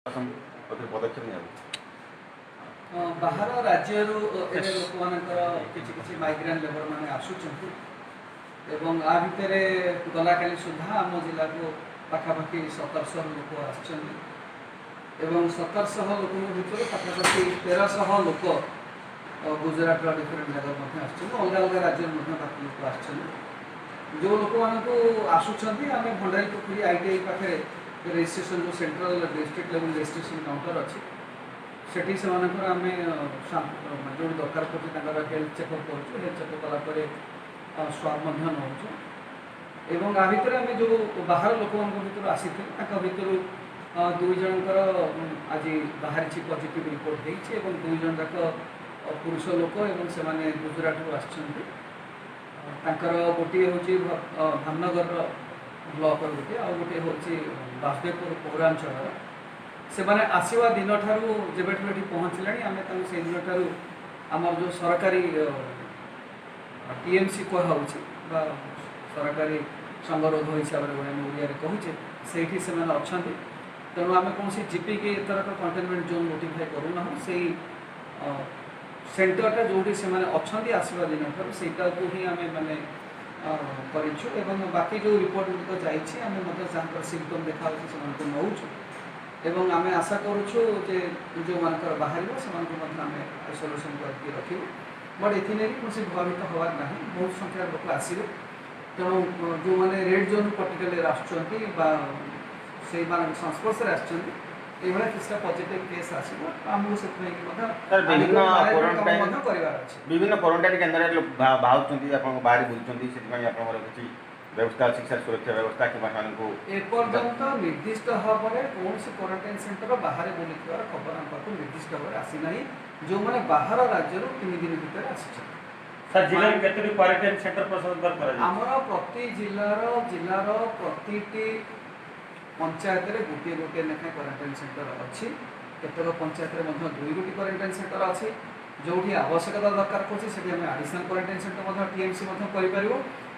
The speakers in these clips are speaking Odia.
ପକ୍ଷରୁ ପଦକ୍ଷେପ ନିଆଯାଉଛି? ବାହାର ରାଜ୍ୟରୁ ଏବେ ଲୋକମାନଙ୍କର କିଛି କିଛି ମାଇଗ୍ରାଣ୍ଟ ଲେବର ମାନେ ଆସୁଛନ୍ତି ଏବଂ ଆ ଭିତରେ ଗଲାକାଲି ସୁଦ୍ଧା ଆମ ଜିଲ୍ଲାକୁ ପାଖାପାଖି 1700 ଲୋକ ଆସିଛନ୍ତି ଏବଂ 1700 ଲୋକଙ୍କ ଭିତରୁ ପାଖାପାଖି 1300 ଲୋକ ଗୁଜରାଟର ଡିଫରେଣ୍ଟ ଜାଗାରୁ ମଧ୍ୟ ଆସିଛନ୍ତି। ଅଲଗା ଅଲଗା ରାଜ୍ୟରୁ ମଧ୍ୟ ବାକି ଲୋକ ଆସିଛନ୍ତି। ଯେଉଁ ଲୋକମାନଙ୍କୁ ଆସୁଛନ୍ତି, ଆମେ ଭଣ୍ଡାରୀ ପୋଖରୀ ଆଇଟିଆଇ ପାଖରେ ରେଜିଷ୍ଟ୍ରେସନ, ଯେଉଁ central district level registration counter ଅଛି, ସେଠି ସେମାନଙ୍କର ଆମେ ଯେଉଁଠି ଦରକାର ପଡ଼ୁଛି ତାଙ୍କର ହେଲ୍ଥ ଚେକଅପ୍ କରୁଛୁ। ହେଲ୍ଥ ଚେକଅପ୍ କଲା ପରେ ସ୍ୱାବ୍ ମଧ୍ୟ ନେଉଛୁ ଏବଂ ଆ ଭିତରେ ଆମେ ଯେଉଁ ବାହାର ଲୋକମାନଙ୍କ ଭିତରୁ ଆସିଥିଲେ, ତାଙ୍କ ଭିତରୁ ଦୁଇ ଜଣଙ୍କର ଆଜି ବାହାରିଛି, ପଜିଟିଭ୍ ରିପୋର୍ଟ ହେଇଛି ଏବଂ ଦୁଇ ଜଣ ଯାକ ପୁରୁଷ ଲୋକ ଏବଂ ସେମାନେ ଗୁଜୁରାଟରୁ ଆସିଛନ୍ତି। ତାଙ୍କର ଗୋଟିଏ ହେଉଛି ଧାମନଗରର ବ୍ଲକର ଗୋଟିଏ, ଆଉ ଗୋଟିଏ ହେଉଛି ବାସୁଦେବପୁର ପୌରାଞ୍ଚଳର। ସେମାନେ ଆସିବା ଦିନଠାରୁ, ଯେବେଠାରୁ ଏଠି ପହଞ୍ଚିଲେଣି, ଆମେ ତାଙ୍କୁ ସେଇ ଦିନଠାରୁ ଆମର ଯେଉଁ ସରକାରୀ ଟିଏମ୍ସି କୁହାହେଉଛି ବା ସରକାରୀ ସଙ୍ଗରୋଧ ହିସାବରେ ଆମେ ଓଡ଼ିଆରେ କହୁଛେ, ସେଇଠି ସେମାନେ ଅଛନ୍ତି। ତେଣୁ ଆମେ କୌଣସି ଜିପିକି ଏଥରକ କଣ୍ଟେନମେଣ୍ଟ ଜୋନ୍ ନୋଟିଫାଏ କରୁନାହୁଁ। ସେଇ ସେଣ୍ଟରଟା ଯେଉଁଠି ସେମାନେ ଅଛନ୍ତି ଆସିବା ଦିନଠାରୁ, ସେଇଟାକୁ ହିଁ ଆମେ ମାନେ କରିଛୁ ଏବଂ ବାକି ଯେଉଁ ରିପୋର୍ଟ ଗୁଡ଼ିକ ଯାଇଛି, ଆମେ ମଧ୍ୟ ଯାହାଙ୍କର ସିମ୍ପଟମ୍ ଦେଖାହେଉଛି ସେମାନଙ୍କୁ ନେଉଛୁ ଏବଂ ଆମେ ଆଶା କରୁଛୁ ଯେ ଯେଉଁମାନଙ୍କର ବାହାରିବ ସେମାନଙ୍କୁ ମଧ୍ୟ ଆମେ ଆଇସୋଲେସନ୍ କରିକି ରଖିବୁ। ବଟ୍ ଏଥିନେଇକି କୌଣସି ଭୟଭୀତ ହେବାର ନାହିଁ। ବହୁତ ସଂଖ୍ୟାର ଲୋକ ଆସିବେ। ତେଣୁ ଯେଉଁମାନେ ରେଡ୍ ଜୋନ୍ ପର୍ଟିକୁଲାର ଆସୁଛନ୍ତି ବା ସେଇମାନଙ୍କ ସଂସ୍ପର୍ଶରେ ଆସିଛନ୍ତି, ଏଇଭଳିଆ କିଛିଟା ପଜିଟିଭ୍ କେସ୍ ଆସିବ। ଆମକୁ ସେଥିପାଇଁ ମଧ୍ୟ ସାର୍, ବିଭିନ୍ନ management କାମ କ୍ୱାରେଣ୍ଟାଇନ୍ ମଧ୍ୟ କରିବାର ଅଛି। ବିଭିନ୍ନ କ୍ୱାରେଣ୍ଟାଇନ୍ କେନ୍ଦ୍ରରେ ଲୋକ ବାହାରୁଛନ୍ତି, ଆପଣଙ୍କ ବାହାରେ ବୁଲୁଛନ୍ତି। ସେଥିପାଇଁ ଆପଣଙ୍କର କିଛି ବ୍ୟବସ୍ଥା ଅଛି କି ସାର୍, ସୁରକ୍ଷା ବ୍ୟବସ୍ଥା କିମ୍ବା ସେମାନଙ୍କୁ? ଏପର୍ଯ୍ୟନ୍ତ ନିର୍ଦ୍ଦିଷ୍ଟ ଭାବରେ କୌଣସି କ୍ୱାରେଣ୍ଟାଇନ୍ ସେଣ୍ଟର ବାହାରେ ବୁଲୁଥିବାର ଖବର ଆମ ପାଖକୁ ନିର୍ଦ୍ଦିଷ୍ଟ ଭାବରେ ଆସିନାହିଁ, ଯେଉଁମାନେ ବାହାର ରାଜ୍ୟରୁ 3 ଦିନ ଭିତରେ ଆସିଛନ୍ତି। ସାର୍, ଜିଲ୍ଲାରେ କେତୋଟି କ୍ୱାରେଣ୍ଟାଇନ୍ ସେଣ୍ଟର ପ୍ରଶାସନ ଦ୍ୱାରା କରାଯାଇଛି? ଆମର ପ୍ରତି ଜିଲ୍ଲାର ପ୍ରତିଟି ପଞ୍ଚାୟତରେ ଗୋଟିଏ ଗୋଟିଏ ଲେଖାଏଁ କ୍ୱାରେଣ୍ଟାଇନ୍ ସେଣ୍ଟର ଅଛି। କେତେକ ପଞ୍ଚାୟତରେ ମଧ୍ୟ ଦୁଇ ଗୋଟି କ୍ୱାରେଣ୍ଟାଇନ୍ ସେଣ୍ଟର ଅଛି। ଯେଉଁଠି ଆବଶ୍ୟକତା ଦରକାର ପଡ଼ୁଛି, ସେଠି ଆମେ ଆଡ଼ିସନାଲ୍ କ୍ୱାରେଣ୍ଟାଇନ୍ ସେଣ୍ଟର ମଧ୍ୟ, ଟିଏମ୍ସି ମଧ୍ୟ କରିପାରିବୁ।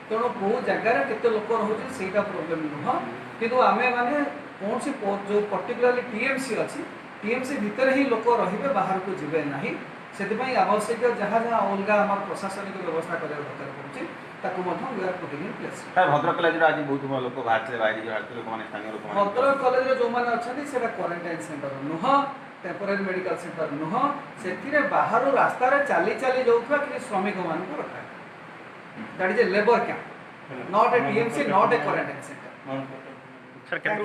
ତେଣୁ କେଉଁ ଜାଗାରେ କେତେ ଲୋକ ରହୁଛି ସେଇଟା ପ୍ରୋବ୍ଲେମ୍ ନୁହଁ। କିନ୍ତୁ ଆମେ ମାନେ କୌଣସି ଯେଉଁ ପର୍ଟିକୁଲାରଲି ଟିଏମ୍ସି ଅଛି, ଟିଏମ୍ସି ଭିତରେ ହିଁ ଲୋକ ରହିବେ, ବାହାରକୁ ଯିବେ ନାହିଁ। ସେଥିପାଇଁ ଆବଶ୍ୟକୀୟ ଯାହା ଯାହା ଅଲଗା ଆମର ପ୍ରଶାସନିକ ବ୍ୟବସ୍ଥା କରିବା ଦରକାର ପଡ଼ୁଛି, ତାକୁ ମଧ୍ୟ we are putting in place. Sir, Bhadrak କଲେଜରେ ଆଜି ବହୁତ ଲୋକ ବାହାରିଥିଲେ, ବାହାରି ବାହାରିଥିଲେ ଲୋକମାନେ, ସ୍ଥାନୀୟ ଲୋକମାନେ। ଭଦ୍ରକ କଲେଜରେ ଯେଉଁମାନେ ଅଛନ୍ତି, ସେଇଟା କ୍ୱାରେଣ୍ଟାଇନ୍ ସେଣ୍ଟର ନୁହଁ, ଟେମ୍ପୋରାରୀ ମେଡ଼ିକାଲ ସେଣ୍ଟର ନୁହଁ। ସେଥିରେ ବାହାରୁ ରାସ୍ତାରେ ଚାଲି ଚାଲି ଯାଉଥିବା କିଛି ଶ୍ରମିକମାନଙ୍କୁ ରଖା। That is a labour camp, not a TMC, not a quarantine center. Sir, କେତେ